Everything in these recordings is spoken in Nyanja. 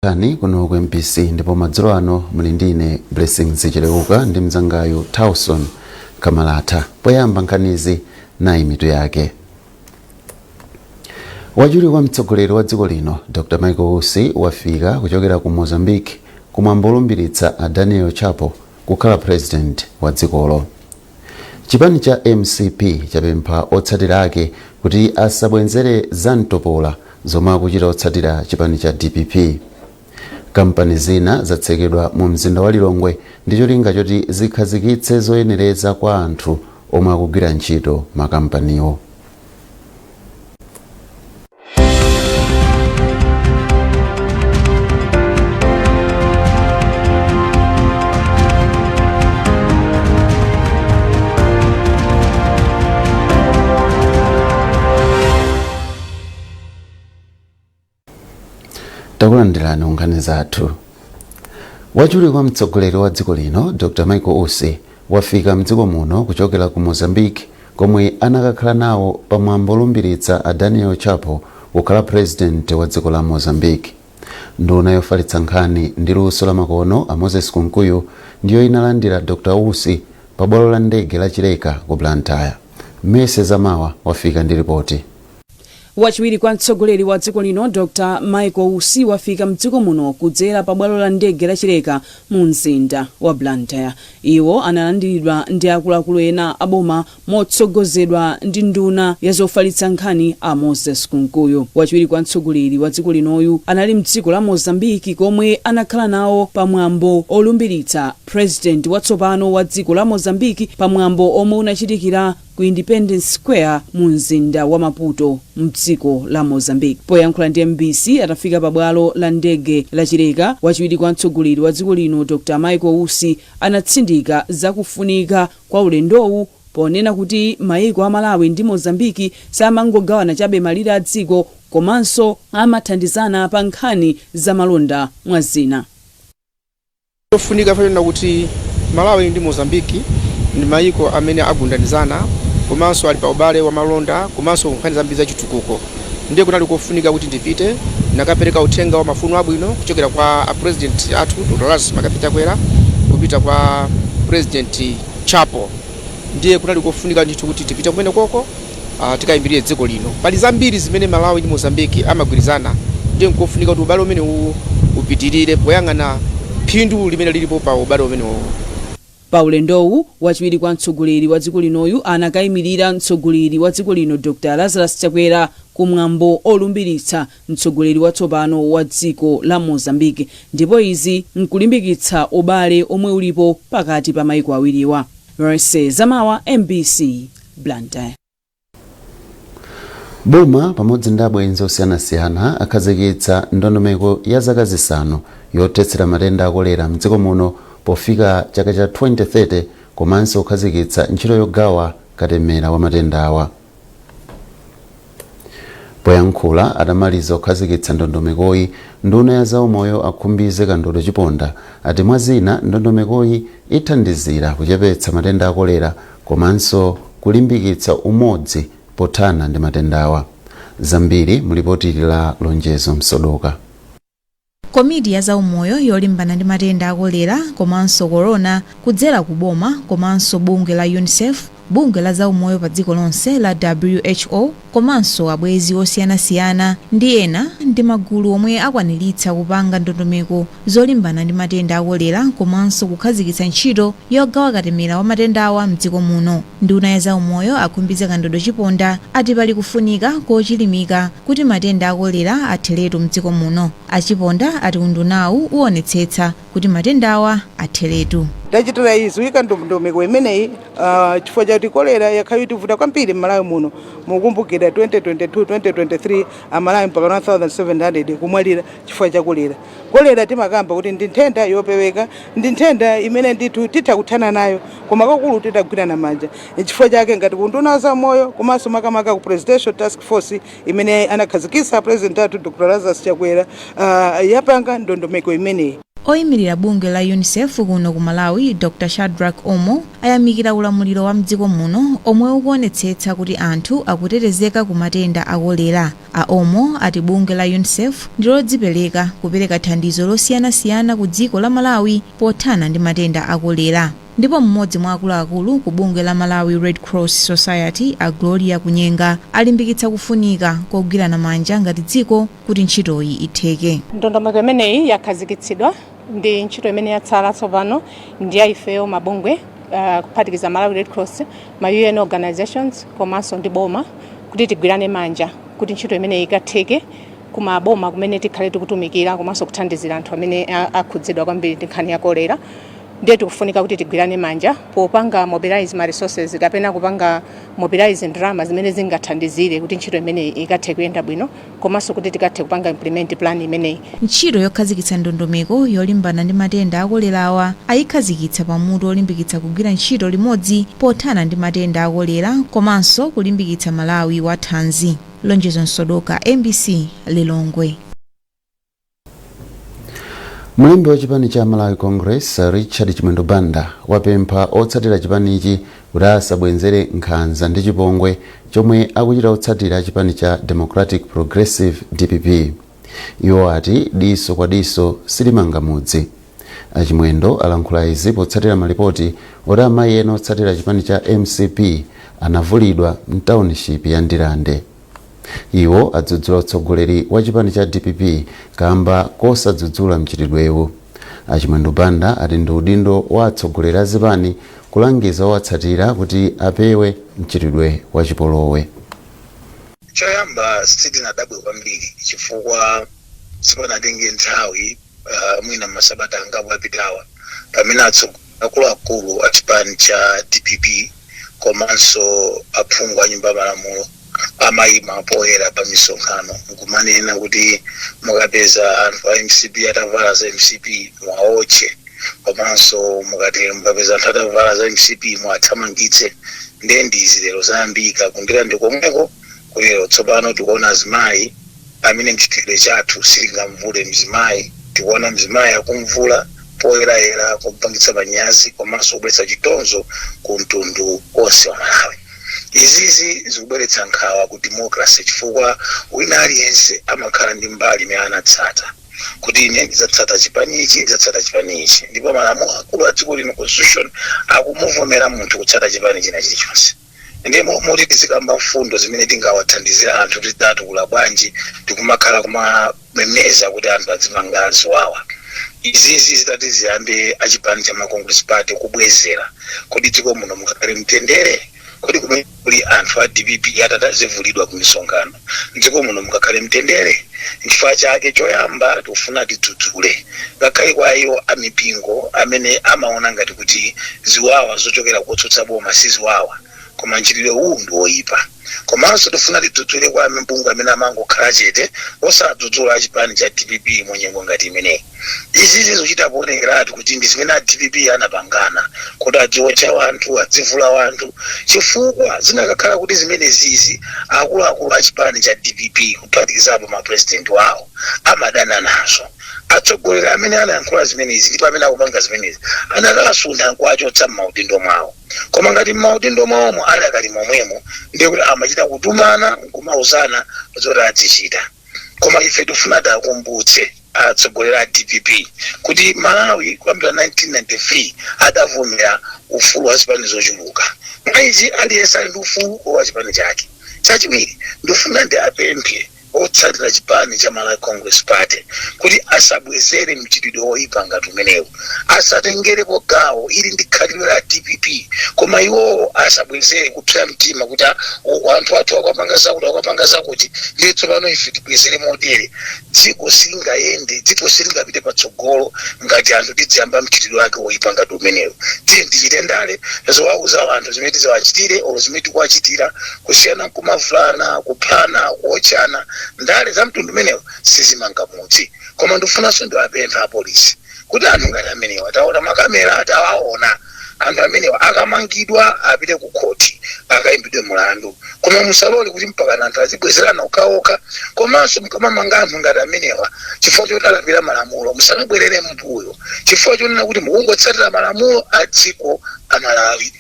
Nkhani kuno ku MBC, ndipo madzulo ano muli ndine Blessings Chileuka ndi mzangayu Tauson Kamalata. Poyamba nkhanizi, nayi mitu yake. Wachiwiri kwa mtsogoleri wa dziko lino Dr Michael Usi wafika kuchokera ku Mozambique kumwambo olumbiritsa a Daniel Chapo kukhala president wa dzikolo. Chipani cha MCP chapempha otsatira ake kuti asabwenzere zamtopola zomwe akuchita otsatira chipani cha DPP. Kampani zina zatsekedwa mu mzinda wa Lilongwe ndi cholinga choti zikhazikitse zoyenereza kwa anthu omwe akugwira ntchito makampaniwo. Takulandirani nkhani zathu. Wachiwiri kwa mtsogoleri wa dziko lino Dr Michael Usi wafika mdziko muno kuchokera ku Mozambique komwe anakakhala nawo pamwambo olumbiritsa a Daniel Chapo kukhala president wa dziko la Mozambique. Nduna yofalitsa nkhani ndi luso la makono a Moses Kunkuyu ndiyo inalandira Dr Usi pa bwalo la ndege la Chileka ku Blantyre. Mese Zamawa wafika ndi ripoti. Wachiwiri kwa mtsogoleri wa dziko lino Dr Michael Usi wafika mdziko muno kudzera pa bwalo la ndege la Chileka mu mzinda wa Blantyre. Iwo analandiridwa ndi akuluakulu ena aboma motsogozedwa ndi nduna ya zofalitsa nkhani a Moses Kunkuyu. Wachiwiri kwa mtsogoleri wa dziko linoyu anali mdziko la Mozambiki komwe anakhala nawo pamwambo olumbiritsa president watsopano wa dziko la Mozambiki, pamwambo omwe unachitikira ku Independence Square mu mzinda wa Maputo mdziko la Mozambique. Poyankhula ndi MBC atafika pabwalo la ndege la Chileka, wachiwiri kwa mtsogoleri wa dziko lino Dr Michael Usi anatsindika zakufunika kwa ulendowu ponena kuti mayiko a Malawi ndi Mozambiki samangogawana chabe malire a dziko, komanso amathandizana pa nkhani za malonda, mwa zina. Chofunika fanena kuti Malawi ndi Mozambiki ndi mayiko amene agundanizana komanso ali pa ubale wa malonda komanso nkhani zambiri zachitukuko. Ndiye kunali kofunika kuti ndipite nakapereka uthenga wa mafuno abwino kuchokera kwa a president athu Dr Lazarus McCarthy Chakwera kupita kwa President Chapo. Ndiye kunali kofunika ndithu kuti tipite kumene koko tikayimirire dziko lino. Pali zambiri zimene Malawi ndi Mozambiki amagwirizana, ndiye nkofunika kuti ubale umene uwu upitirire poyang'ana phindu limene lilipo pa ubale umene uwu. Pa ulendowu, wachiwiri kwa mtsogoleri wa dziko linoyu anakayimirira mtsogoleri wa dziko lino Dr Lazarus Chakwera kumwambo olumbiritsa mtsogoleri watsopano wa dziko la Mozambique, ndipo izi nkulimbikitsa ubale omwe ulipo pakati pa mayiko awiriwa. Mercy Zamawa, MBC, Blantyre. Boma pamodzi ndi abwenzi osiyanasiyana akhazikitsa ndondomeko ya zaka 5 yothetsera matenda a kolera mdziko muno pofika chaka cha 2030, komanso kukhazikitsa ntchito yogawa katemera wa matenda awa. Poyankhula atamaliza kukhazikitsa ndondomekoyi, nduna ya zaumoyo a Khumbize Kandodo Chiponda ati mwa zina ndondomekoyi ithandizira kuchepetsa matenda a kolera komanso kulimbikitsa umodzi pothana ndi matendawa. Zambiri mulipoti la Lonjezo Msodoka. Komiti ya zaumoyo yolimbana ndi matenda a kolera komanso corona kudzera ku boma komanso bungwe la UNICEF, bungwe la zaumoyo pa dziko lonse la WHO komanso abwenzi osiyanasiyana ndi ena ndi magulu omwe akwaniritsa kupanga ndondomeko zolimbana ndi matenda a kolera komanso kukhazikitsa ntchito yogawa katemera wa matendawa mdziko muno. Nduna ya zaumoyo a Khumbize Kandodo Chiponda ati pali kufunika kochilimika kuti matenda a kolera atheretu mdziko muno. A Chiponda ati undunawu uonetsetsa kuti matendawa atheretu. Tachitira izi kuyika ndondomeko imeneyi chifukwa chakuti kolera yakhala itivuta kwambiri m'Malawi muno. Mukumbukira 2022 2023, Amalawi mpaka 1700 kumwalira chifukwa cha kolera. Kolera timakamba kuti ndi nthenda yopeweka, ndi nthenda imene ndithu titha kuthana nayo, koma kwakulu titagwirana manja. Chifukwa chake ngati ku unduna wa zaumoyo komanso makamaka ku Presidential Task Force imene anakhazikitsa President athu Dr Lazarus Chakwera yapanga ndondomeko imeneyi. Oyimirira bungwe la UNICEF kuno ku Malawi, Dr Shadrack Omo, ayamikira ulamuliro wa mdziko muno omwe ukuonetsetsa kuti anthu akutetezeka ku matenda a kolera. A Omo ati bungwe la UNICEF ndi lodzipereka kupereka thandizo losiyanasiyana ku dziko la Malawi pothana ndi matenda a kolera. Ndipo mmodzi mwa akuluakulu ku bungwe la Malawi Red Cross Society, a Gloria Kunyenga, alimbikitsa kufunika kogwirana manja ngati dziko kuti ntchitoyi itheke. Ndondomeko imeneyi yakhazikitsidwa ndi ntchito imene yatsala tsopano ndi ya ifeyo mabungwe, kuphatikiza Malawi Red Cross, ma UN organizations komanso ndi boma, kuti tigwirane manja kuti ntchito imeneyi ikatheke kumaboma kumene tikhale tikutumikira komanso kuthandizira anthu amene akhudzidwa kwambiri ndi nkhani ya kolera. Ndiye tikufunika kuti tigwirane manja popanga mobilize ma resources kapena kupanga mobilize ndalama zimene zingathandizire kuti ntchito imeneyi ikathe kuyenda bwino komanso kuti tikathe kupanga implement plan imeneyi. Ntchito yokhazikitsa ndondomeko yolimbana ndi matenda akolerawa ayikhazikitsa pamutu olimbikitsa kugwira ntchito limodzi pothana ndi matenda akolera komanso kulimbikitsa Malawi wa thanzi. Lonjezo Msodoka, MBC, Lilongwe. Mlembi wa chipani cha Malawi Congress, Richard Chimwendo Banda, wapempha otsatira chipanichi kuti asabwenzere nkhanza ndi chipongwe chomwe akuchita otsatira chipani cha Democratic Progressive, DPP. Iwo ati diso kwa diso silimanga mudzi. Achimwendo alankhula izi potsatira malipoti oti amayi ena otsatira chipani cha MCP anavulidwa mtownship ya Ndirande. Iwo adzudzula utsogoleri wa chipani cha DPP kamba kosadzudzula mchitidwewu. Achimwendo Banda ati ndi udindo wa atsogoleri a zipani kulangiza owatsatira kuti apewe mchitidwe wa chipolowe. Choyamba, sitinadabwe kwambiri chifukwa sipanatenge nthawi, mwina masabata angapo apitawa, pamene akuluakulu a chipani cha DPP komanso aphungu a Nyumba ya Malamulo amayima poyera pa misonkhano nkumanena kuti mukapeza anthu a MCP atavala za MCP muwaotche, komanso mukati mukapeza anthu atavala za MCP muwathamangitse. Ndiye ndizi lero zayambika ku Ndirande komweko. Kulero tsopano tikuona azimayi amene mchitidwe chathu sitingamvule mzimayi, tikuona mzimayi akumvula poyerayera, kumpangitsa manyazi komanso kubweretsa chitonzo ku mtundu wonse wa Malawi. Izizi zikubweretsa nkhawa ku democracy, chifukwa wina aliyense amakhala ndi mbali imene anatsata, kuti ine ndidzatsata chipani ichi, ndidzatsata chipani ichi, ndipo malamulo akulu a dziko lino, constitution, akumuvomera munthu kutsata chipani china chilichonse. Ndiye muti tizikamba mfundo zimene tingawathandizira anthu kuti tatukula bwanji, tikumakhala kumamemeza kuti anthu azipanga ziwawa. Izizi zitati ziyambe achipani cha Congress Party kubwezera, kodi dziko muno mukakhale mtendere? Kodi kumene kuli anthu a DPP atatazivulidwa ku misonkhano, mdziko muno mukakhale mtendere? Nchifukwa chake choyamba tikufuna tidzudzule ngakhale kwa iwo amipingo amene amaona ngati kuti ziwawa zochokera kotsutsa boma si ziwawa, koma mchitidwe uwu ndi woyipa. Komanso tifuna tidzudzule kwa mabungwe amene amangokhala chete osadzudzula achipani cha DPP mu nyengo ngati imeneyi. Izizi zikuchita kuonekeratu kuti ndi zimene a DPP anapangana kuti adziwotcha wanthu, adzivula wanthu, chifukwa zinakakhala kuti zimene zizi akuluakulu a chipani cha DPP kuphatikizapo mapresident wawo amadana nazo, atsogoleri amene anayankhula zimenezi ndipo amene akupanga zimenezi anakasuntha nkuwachotsa m'maudindo mwawo. Koma ngati m'maudindo mwawomo adakali momwemo, ndiye kuti amachita kutumana nkumauzana zoti azichita. Koma ife tifuna tiakumbutse atsogoleri a DPP kuti Malawi kuyambira 1993 adavomera ufulu wa zipani zochuluka. Mwa ichi aliyense ali ndi ufulu wa chipani chake. Chachiwiri, ndifuna ndi apemphe otsatira chipani cha Malawi Congress Party kuti asabwezere mchitidwe woyipa ngati umenewu, asatengerepo gawo. Ili ndi khalidwe la DPP, koma iwowo asabwezere kupsera mtima kuti anthu athu akapanga zakuti, akapanga zakuti, ndiye tsopano ife tibwezere motere. Dziko silingayende, dziko silingapite patsogolo ngati anthu tidziyamba mchitidwe wake woyipa ngati umenewu. Tiye tichite ndale zowauza anthu zimene tizawachitire olo zimene tikuwachitira, kusiyana nkumavulana, kuphana, kuotchana. Ndale za mtundu umenewu sizimanga mudzi. Koma ndifunanso ndiwapempha apolisi kuti anthu ngati amenewa, taona makamera, tawaona. Anthu amenewa akamangidwa apite ku khoti, akayimbidwe mulandu, koma musalole kuti mpakana anthu azibwezerana okhaokha. Komanso mukamamanga anthu ngati amenewa chifukwa choti alakwira malamulo, musamabwerere mbuyo chifukwa chonena kuti mukungotsatira malamulo a dziko a Malawi.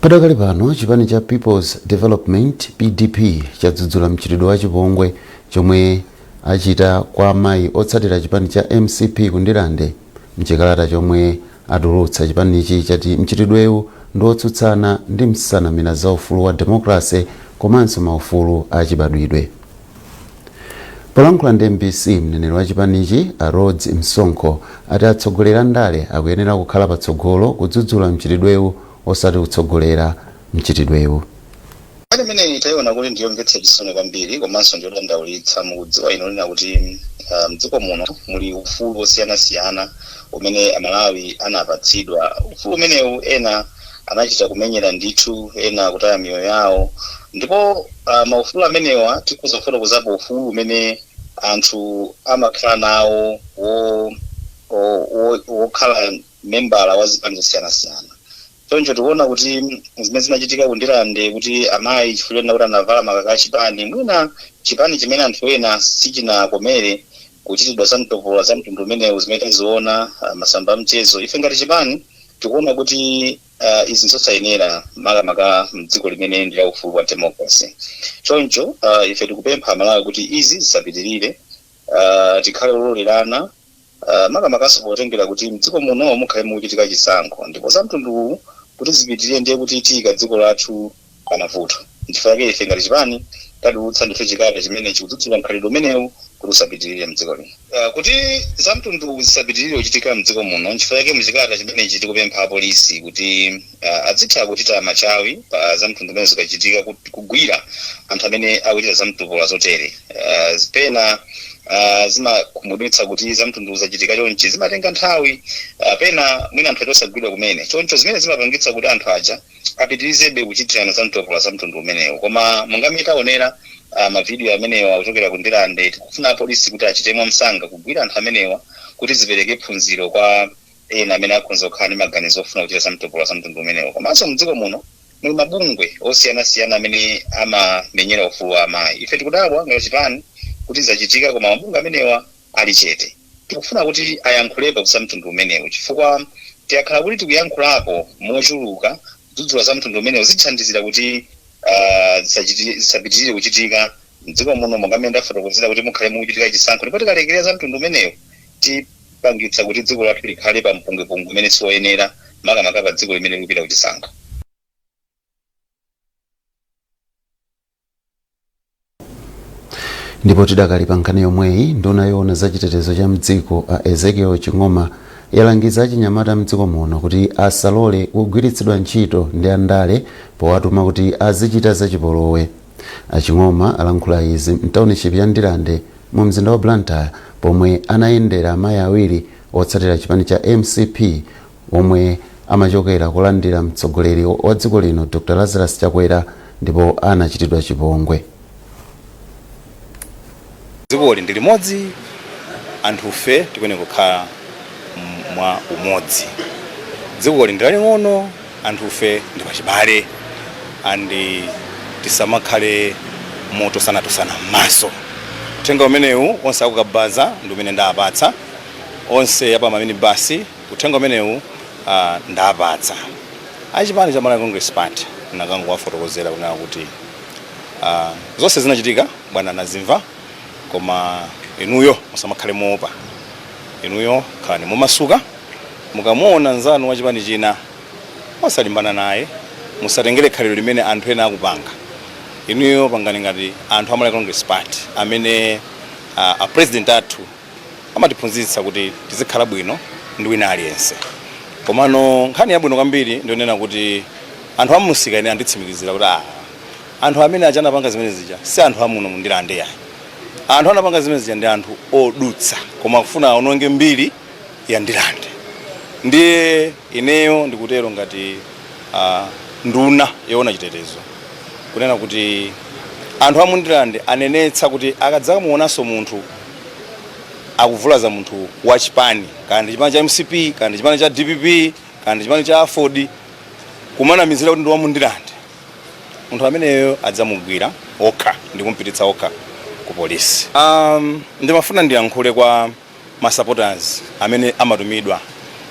Padakali pano, chipani cha People's Development, PDP, chadzudzula mchitidwe wa chipongwe chomwe achita kwa amayi otsatira chipani cha MCP ku Ndirande. Mchikalata chomwe atulutsa, chipanichi chati mchitidwewu ndi wotsutsana ndi nsanamira za ufulu wa democracy komanso maufulu achibadwidwe. Polankhula ndi MBC, mneneri wa chipanichi a Rhodes Msonkho ati atsogoleri a ndale akuyenera kukhala patsogolo kudzudzula mchitidwewu, osati kutsogolera mchitidwewu. Nkhani imeneyi tayiona kuti ndiyomvetsa chisoni kwambiri komanso ndiyodandaulitsa. Mukudziwa inu lina kuti mdziko muno muli ufulu osiyanasiyana umene Amalawi anapatsidwa. Ufulu umenewu ena anachita kumenyera ndithu, ena kutaya miyoyo yawo, ndipo maufulu amenewa tikhoza kufotokozapo ufulu umene anthu amakhala nawo wokhala membala wa zipani zosiyanasiyana. Choncho tikuona kuti zimene zinachitika ku Ndirande, kuti amayi chifukwa chonena kuti anavala makaka achipani, mwina chipani chimene anthu ena sichinakomere, kuchitidwa zamtopola za mtundu umenewu zimene taziona masamba amchezo, ife ngati chipani tikuona kuti izi nzosayenera, makamaka mdziko limene ndi la ufulu wa democracy. Choncho ife tikupempha Amalawi kuti izi zisapitirire, tikhale ololerana, makamakaso potengera kuti mdziko muno mukhale mukuchitika chisankho, ndipo za mtundu uwu kuti zipitirire ndiye kuti tiyika dziko lathu pamavuto. Nchifukwa chake ife ngati chipani tatulutsa ndithu chikalata chimene chikudzudzula mkhalidwe umenewu kuti usapitirire mdziko lino. Kuti za mtundu uwu zisapitirire kuchitika mdziko muno, nchifukwa chake muchikalata chimenechi tikupempha apolisi kuti adzitha kuchita machawi pa za mtundu umene zikachitika, kugwira anthu amene akuchita zamtopola zotere. Pena zimakhumudwitsa kuti za mtundu zachitika chonchi zimatenga nthawi, pena mwina anthu aja osagwidwa kumene. Choncho zimene zimapangitsa kuti anthu aja apitirizebe kuchitirana zamtopola za mtundu umenewu. Koma monga mmene taonera mavidiyo amenewa kuchokera ku Ndirande, tikufuna apolisi kuti achite mwamsanga kugwira anthu amenewa kuti zipereke phunziro kwa ena amene akhonza kukhala ndi maganizo ofuna kuchita zamtopola za mtundu umenewo. Komanso mdziko muno muli mabungwe osiyanasiyana amene amamenyera ufulu wa amayi. Ife tikudabwa ngati chipani kuti zachitika koma mabungwe amenewa ali chete. Tikufuna kuti ayankhulepo za mtundu umenewu, chifukwa tikakhala kuti tikuyankhulapo mochuluka kudzudzula za mtundu umenewu, zithandizira kuti zisapitirire kuchitika mdziko muno, monga mmene ndafotokozera kuti mukhale mukuchitika chisankho, ndipo tikalekerera za mtundu umenewu tipangitsa kuti dziko lathu likhale pa mpungwepungwe umene siwoyenera, makamaka pa dziko limene likupita kuchisankho. Ndipo tidakali pa nkhani yomweyi, nduna yoona za chitetezo cha mdziko a Ezekiel Ching'oma yalangiza achinyamata mdziko muno kuti asalole kugwiritsidwa ntchito ndi andale powatuma kuti azichita zachipolowe. Aching'oma alankhula izi mtownship ya Ndirande mu mzinda wa Blantyre, pomwe anayendera amayi awiri otsatira chipani cha MCP omwe amachokera kulandira mtsogoleri wa dziko lino Dr Lazarus Chakwera ndipo anachitidwa chipongwe. Dzikoli ndi limodzi, anthufe tikuyenera kukhala mwa umodzi. Dzikoli ndi laling'ono, anthufe ndi pachibale, and tisamakhale motosanatosana m'maso. Uthenga umenewu onse akukabaza ndi umene ndapatsa onse apa maminibasi. Uthenga umenewu ndapatsa achipani cha Malawi Congress Party. Nakangowafotokozera kunena kuti zonse zinachitika bwana nazimva, koma inuyo musamakhale moopa, inuyo khalani momasuka. Mukamuona nzanu wa chipani china osalimbana naye, musatengere khalidwe limene anthu ena akupanga. Inuyo pangani ngati anthu a Malawi Congress Party amene a president athu amatiphunzitsa kuti tizikhala bwino ndi wina aliyense. Komano nkhani yabwino kwambiri ndionena kuti anthu amusika ine anditsimikizira kuti anthu amene aja anapanga zimene zija si anthu amuno mu Ndirande yayi. Anthu anapanga zimene zija ndi anthu odutsa, koma akufuna aononge mbiri ya Ndirande. Ndiye ineyo ndikutero ngati nduna yoona chitetezo kunena kuti Anthu a mu Ndirande anenetsa kuti akadzamuonanso munthu akuvulaza munthu wa chipani, kaya ndi chipani cha MCP, kaya ndi chipani cha DPP, kaya ndi chipani cha AFORD, kumanamizira kuti ndi wa mu Ndirande, munthu ameneyo adzamugwira okha ndi kumpititsa okha ku polisi. Ndimafuna ndiyankhule kwa ma supporters amene amatumidwa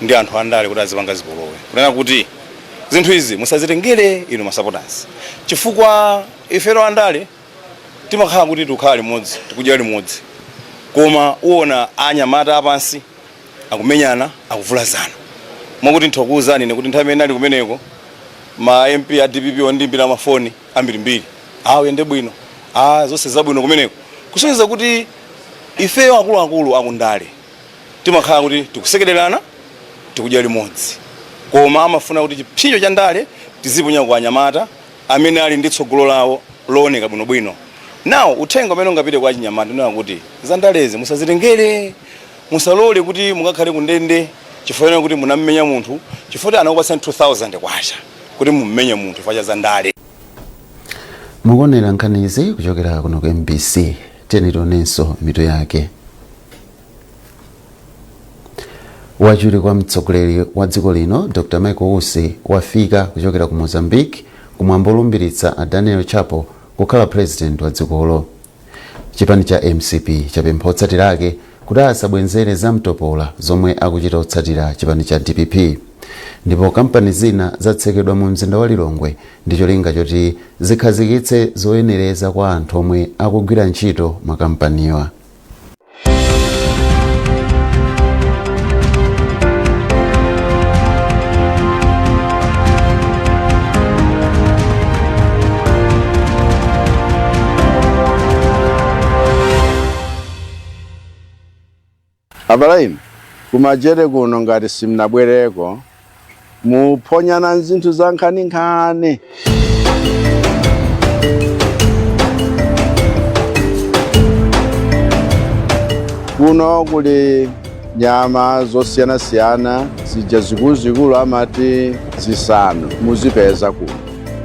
ndi anthu andale kuti azipanga zipolowe, kunena kuti zinthu izi musazitengere inu ma supporters, chifukwa ifero andale timakhala kuti tikukhala limodzi, tikudya limodzi, koma uwona anyamata apansi akumenyana, akuvulazana. Mwakuti nthokuwuzani ine kuti nthawi imene nali kumeneko, ma MP a DPP ondiimbira mafoni ambirimbiri, "A, uyende bwino, a, zonse zabwino kumeneko," kusonyeza kuti ifeyo akuluakulu akundale timakhala kuti tikusekererana, tikudya limodzi, koma amafuna kuti chipsinjo cha ndale tiziponya kwa anyamata amene ali ndi tsogolo lawo looneka bwinobwino. Nawo uthenga umene ungapite kwa achinyamata ndinena kuti zandalezi musazitengere, musalole kuti mukakhale kundende chifukwa kuti munammenya munthu, chifukwa kuti anakupatsani 2000 kwacha kuti mummenye munthu chifukwa cha zandale. Mukuonera nkhanizi kuchokera kuno ku MBC. Tiyeni tionenso mitu yake. Wachiwiri kwa mtsogoleri wa dziko lino Dr Michael Usi wafika kuchokera ku Mozambique kumwambo olumbiritsa a Daniel Chapo kukhala president wa dzikolo. Chipani cha MCP chapempha otsatira ake kuti asabwenzere zamtopola zomwe akuchita otsatira chipani cha DPP. Ndipo kampani zina zatsekedwa mu mzinda wa Lilongwe ndi cholinga choti zikhazikitse zoyenereza kwa anthu omwe akugwira ntchito makampaniwa. Abale, kumajere kuno ngati simnabwereko, muphonyana zinthu za nkhaninkhani. Kuno kuli nyama zosiyanasiyana, zija zikuluzikulu amati zisanu, muzipeza kuno,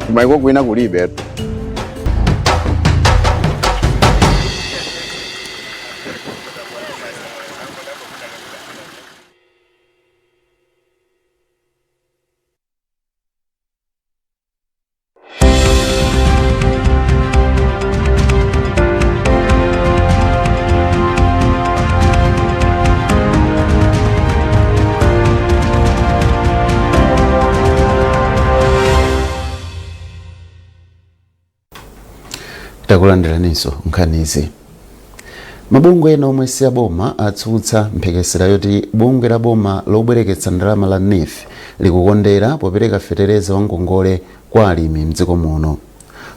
kumaiko kwina kulibe. Takulandiraninso nkhanizi. Mabungwe ena omwe si aboma atsutsa mphekesera yoti bungwe la boma lobwereketsa ndalama la NEEF likukondera popereka fetereza wa ngongole kwa alimi mdziko muno.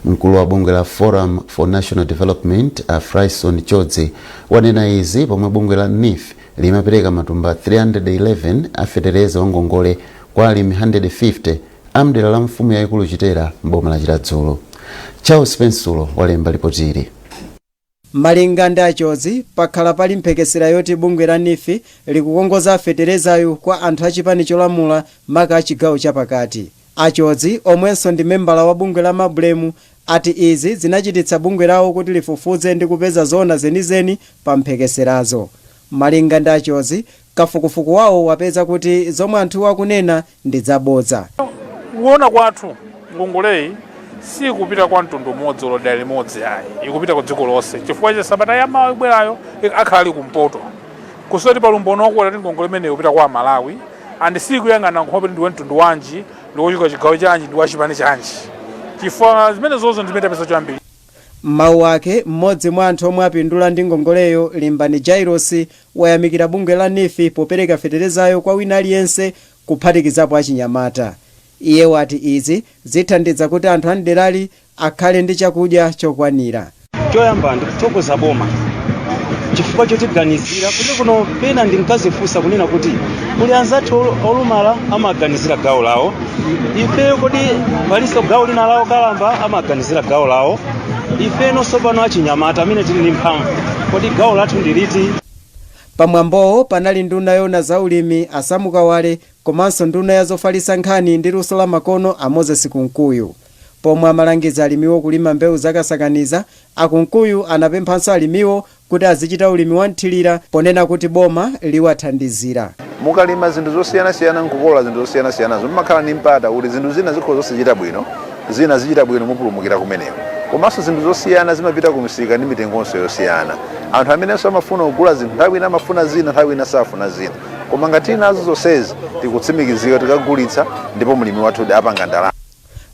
Mkulu wa bungwe la Forum for National Development a Fryson Chodzi wanena izi pomwe bungwe la NEEF limapereka matumba 311 a fetereza wa ngongole kwa alimi 150 amdera la mfumu yayikulu Chitera m'boma la Chiradzulu. Charles Pensulo walemba lipotili. Malinga ndi a Chodzi, pakhala pali mphekesera yoti bungwe la NEEF likukongoza feterezayu kwa anthu a chipani cholamula, maka a chigawo chapakati. A Chodzi, omwenso ndi membala wa bungwe la MABREM, ati izi zinachititsa bungwe lawo kuti lifufuze ndi kupeza zoona zenizeni pa mphekeserazo. Malinga ndi a Chodzi, kafukufuku wawo wapeza kuti zomwe anthuwo akunena ndi zabodza. Kuona kwathu, ngongoleyi sikupita kwa mtundu umodzi olo dera limodzi ayi, ikupita ku dziko lonse, chifukwa cha sabata yamawa ibwerayo akhala ali kumpoto kusoti pali umboni wokuti ngongole imeneyi ikupita kwa Amalawi, and sikuyang'ana nkhope, ndiwe mtundu wanji, ndikuchoka chigawo chanji, ndi wachipani chanji, chifukwa zimene zozo ndimene tapeza chambiri. M'mawu ake, mmodzi mwa anthu omwe apindula ndi ngongoleyo, Limbani Jairos, wayamikira bungwe la NEEF popereka feterezayo kwa wina aliyense kuphatikizapo achinyamata. Iye wati izi zithandiza kuti anthu a mderali akhale ndi chakudya chokwanira. Choyamba ndikuthokoza boma chifukwa chotiganizira kuti kuno. Pena ndinkazifunsa kunena kuti kuli anzathu olumala amaganizira gawo lawo, ifeyo kodi palinso gawo lina lawo? Kalamba amaganizira gawo lawo, ifenso pano achinyamata amene tili ndi mphamvu, kodi gawo lathu ndi liti? Pamwambowo panali nduna yoona za ulimi a Sam Kawale komanso nduna ya zofalitsa nkhani ndi luso la makono a Moses Kunkuyu. Pomwe amalangiza alimiwo kulima mbewu zakasakaniza, a Kunkuyu anapemphanso alimiwo kuti azichita ulimi wa mthirira, ponena kuti boma liwathandizira. Mukalima zinthu zosiyanasiyana nkukolola zinthu zosiyanasiyanazo, mumakhala ndi mpata kuti zinthu zina zikhoza zosachita bwino, zina zichita bwino, mupulumukira kumeneko. Komanso zinthu zosiyana zimapita kumsika ndi mitengonso yosiyana. Anthu amenenso amafuna kugula zinthu, nthawi ina amafuna zina, nthawi ina safuna zina. Koma ngati nazo zonsezi, tikutsimikizika tikagulitsa ndipo mlimi wathu apanga ndalama.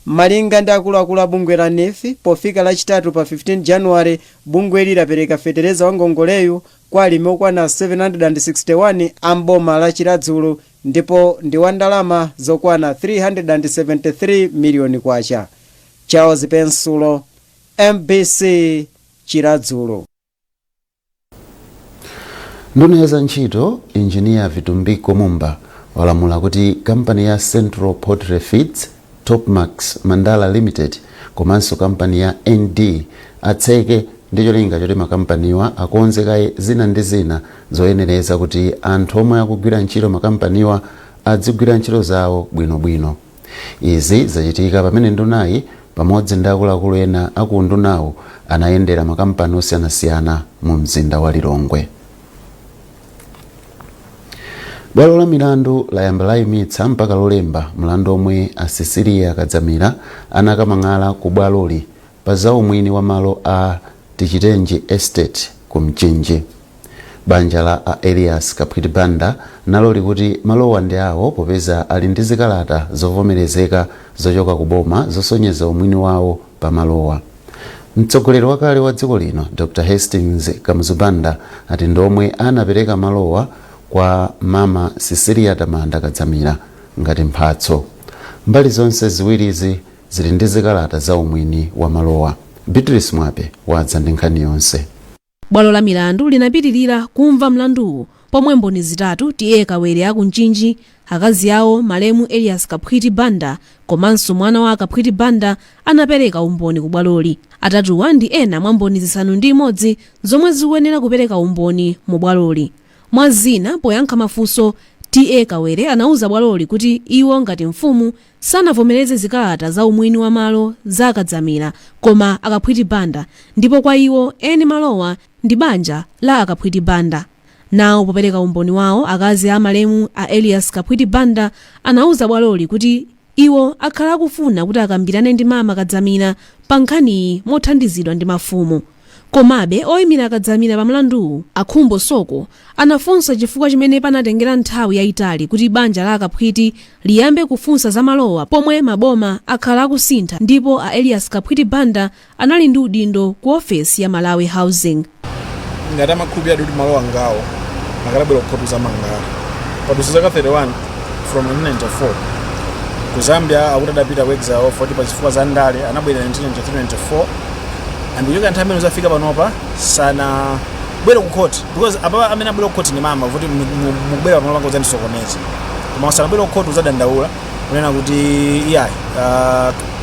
Malinga ndi akuluakulu a bungwe la NEEF, pofika Lachitatu pa 15 Januwale, bungweli lapereka fetereza wa ngongoleyu kwa alimi okwana 761 a mboma la Chiradzulu, ndipo ndi wa ndalama zokwana 373 miliyoni kwacha. Charles Pensulo, MBC, Chiradzulu. Nduna ya zantchito, Injiniya Vitumbiko Mumba, walamula kuti kampani ya Central Poultry Feeds, Topmax Mandala Limited komanso kampani ya ND atseke ndi cholinga choti makampaniwa akonze kaye zina ndi zina zoyenereza kuti anthu omwe akugwira ntchito makampaniwa adzigwira ntchito zawo bwinobwino. Izi zachitika pamene ndunayi pamodzi ndi akuluakulu ena aku ndunawo anayendera makampani osiyanasiyana mu mzinda wa Lilongwe. Bwalo la milandu layamba layimitsa mpaka Lolemba mlandu omwe a Cecilia Kadzamira anakamang'ala ku bwaloli pa zaumwini wa malo a Tichitenji Estate ku Mchinji. Banja la a Elias Kaphwiti Banda nalo likuti malowa ndi awo, popeza ali ndi zikalata zovomerezeka zochoka ku boma zosonyeza umwini wawo pa malowa. Mtsogoleri wakale wa dziko lino, Dr Hastings Kamuzu Banda, ati ndomwe anapereka malowa kwa Mama Cecilia Tamanda Kadzamira ngati mphatso. Mbali zonse ziwirizi zili ndi zikalata za umwini wa malowa. Beatrice Mwape wadza ndi nkhani yonse. Bwalo la milandu linapitirira kumva mlanduwu pomwe mboni zitatu, T/A Kawere aku Mchinji, akazi awo malemu Elias Kaphwiti Banda komanso mwana wa Kaphwiti Banda, anapereka umboni ku bwaloli. Atatuwa ndi ena mwa mboni 6 zomwe zikuyenera kupereka umboni mu bwaloli. Mwa zina, poyankha mafunso, T/A Kawere anauza bwaloli kuti iwo ngati mfumu sanavomereze zikalata za umwini wa malo za Akadzamira koma Akaphwiti Banda, ndipo kwa iwo eni malowa ndi banja la Akaphwiti Banda. Nawo popereka umboni wawo, akazi a malemu a Elias Kaphwiti Banda anauza bwaloli kuti iwo akhala akufuna kuti akambirane ndi Mama Kadzamira pa nkhaniyi mothandizidwa ndi mafumu. Komabe oyimira Akadzamira pa mlanduwu, Akhumbo Soko, anafunsa chifukwa chimene panatengera nthawi yayitali kuti banja la Akaphwiti liyambe kufunsa za malowa, pomwe maboma akhala akusintha ndipo a Elias Kaphwiti Banda anali ndi udindo ku ofesi ya Malawi Housing. Ngati amakhulupirira kuti malowa ngawo, akanabwera kukhoti zamangala. Padutsa zaka 31 from 1994. Ku Zambia akuti adapita ku exile 40 pa zifukwa za ndale, anabwera 1993-94, and kuchoka nthawi imene zafika panopa sana bwere ku court, because apa amene abwera ku court ni mama kuti mukubwera pamalo panga udzandisokoneza, koma sanabwere ku court uzadandaula kunena kuti iyayi,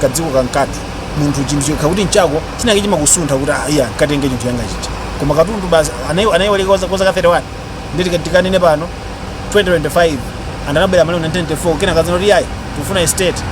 kadziko kankathu. Munthu chinthu chikha kuti nchako, chinake chimakusuntha kuti ah, iya, nkatenge chinthu changa chicha, koma katundu basi anayiwalika kwa zaka 31. Nditi tikanene pano 2025 and anabwera malo 1994, kena kazana kuti iyayi, tikufuna estate.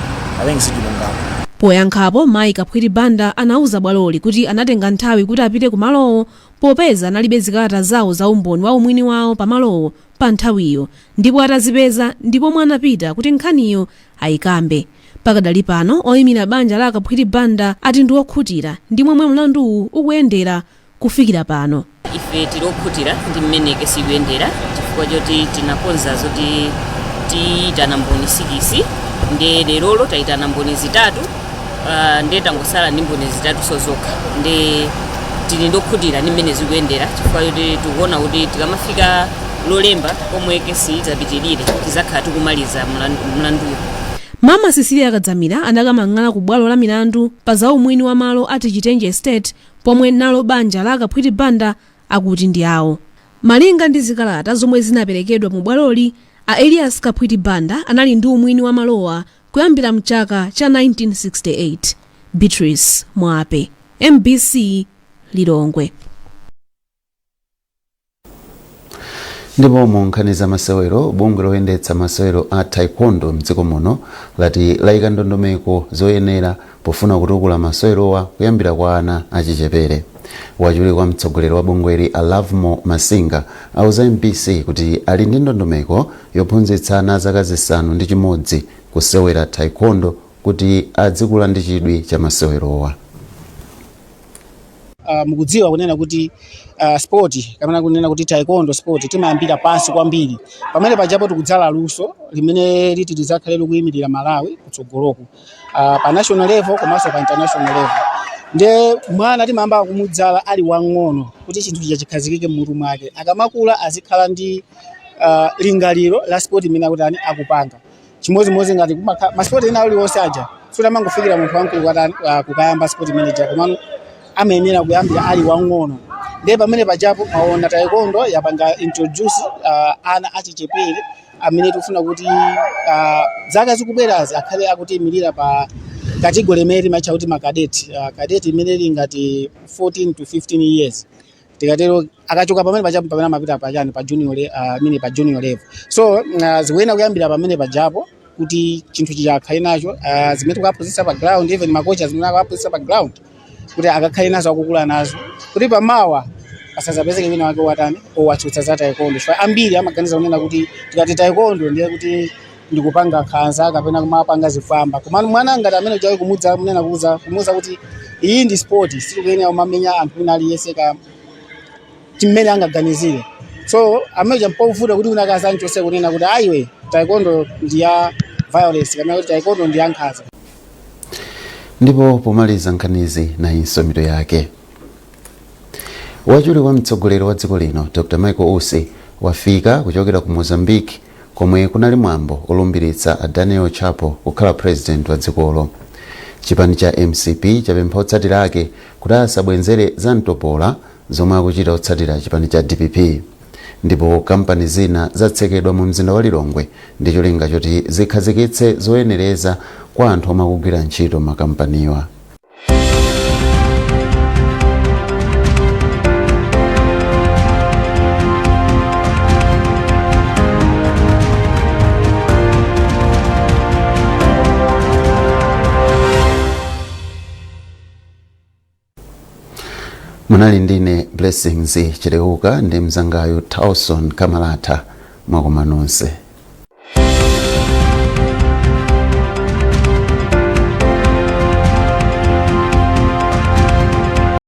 I think sichilungamo. Poyankhapo, mayi Kaphwiti Banda anauza bwaloli kuti anatenga nthawi kuti apite ku malowo popeza analibe zikalata zawo za umboni wa umwini wawo pa malowo pa nthawiyo, ndipo atazipeza ndipo anapita kuti nkhaniyo ayikambe. Pakadali pano, oyimira banja la Akaphwiti Banda ati ndi okhutira ndi momwe mlanduwu ukuyendera kufikira pano. Ife tili okhutira ndi mmene kesi ikuyendera, chifukwa choti tinakonza zoti tiyitana mboni 6, nde lerolo tayitana mboni zitatu, nde tangosala ndi mboni zitatu so zokha. Nde tili ndokhutira ndi mmene zikuyendera, chifukwa choti tikuona kuti tikamafika Lolemba pomwe kesi idzapitirire, tizakhala tikumaliza mlanduwu. Mama Cecilia Kadzamira anakamang'ala ku bwalo la milandu pa zaumwini wa malo a Tichitenje Estate, pomwe nalo banja la Akaphwiti Banda akuti ndi awo. Malinga ndi zikalata zomwe zinaperekedwa mu bwaloli, a Elias Kaphwiti Banda anali ndi umwini wa malowa kuyambira mchaka cha 1968. Beatrice Mwape, MBC, Lilongwe. Ndipo mu nkhani za masewero, bungwe loyendetsa masewero a taekwondo mdziko muno lati layika ndondomeko zoyenera. Pofuna kutukula masewerowa kuyambira kwa ana achichepere, wachiwiri kwa mtsogoleri wa bungweli a Lovemore Masinga auza MBC kuti ali ndi ndondomeko yophunzitsa ana zaka 6 kusewera taekwondo kuti adzikula ndi chidwi cha masewerowa. Mukudziwa kunena kuti sport kapena kunena kuti taekwondo sport timayambira pansi kwambiri. Pamene pajapo tikudzala luso limene liti lidzakhale likuyimirira Malawi kutsogoloku pa national level komanso pa international level. Nde mwana timayamba kumudzala ali wang'ono kuti chinthu chija chikhazikike mmutu mwake. Akamakula azikhala ndi lingaliro la sport imene akutani, akupanga. Chimodzimodzi ngati ma sport ena aliwonse aja, sutamangofikira munthu wamkulu katani, kukayamba sport manager, komano amayenera kuyambira ali wang'ono. Ndiye pamene pajapo mwaona taekwondo yapanga introduce ana achichepere amene tikufuna kuti zaka zikubwerazi akhale akutiyimirira pa category imene timatcha kuti ma cadet, cadet imene ili ngati 14 to 15 years. Tikatero akachoka pamene pajapo, pamene amapita pachani, pa junior imene pa junior level. So zikuyenera kuyambira pamene pajapo kuti chinthu chija akhale nacho, zimene tikuwaphunzitsa pa ground, even makocha zimene akuwaphunzitsa pa ground, kuti akakhale nazo akukula nazo, kuti pamawa pasazapezeke wina wake watani, owatsutsa za taekwondo, chifukwa ambiri amaganiza kunena kuti tikati taekwondo ndiye kuti ndikupanga nkhanza kapena kumapanga zifwamba. Komano mwana ngati amene ujawe kumudza munena kuuza kumuuza kuti iyi ndi sport, sitikuyenera kumamenya anthu wina aliyense ka chimene angaganizire. So amene uja mpovuta kuti wina akazanchose kunena kuti ayiwe, taekwondo ndi ya violence kapena kuti taekwondo ndi ya nkhanza. Ndipo pomaliza nkhanizi, nayinso mitu yake. Wachiwiri kwa mtsogoleri wa dziko lino Dr Michael Usi wafika kuchokera ku Mozambique komwe kunali mwambo olumbiritsa a Daniel Chapo kukhala president wa dzikolo. Chipani cha MCP chapempha otsatira ake kuti asabwenzere za mtopola zomwe akuchita otsatira chipani cha DPP. Ndipo kampani zina zatsekedwa mu mzinda wa Lilongwe ndi cholinga choti zikhazikitse zoyenereza kwa anthu omwe akugwira ntchito makampaniwa. Munali ndine Blessings Chileuka ndi mzangayu Tauson Kamalata. Mwakoma nonse.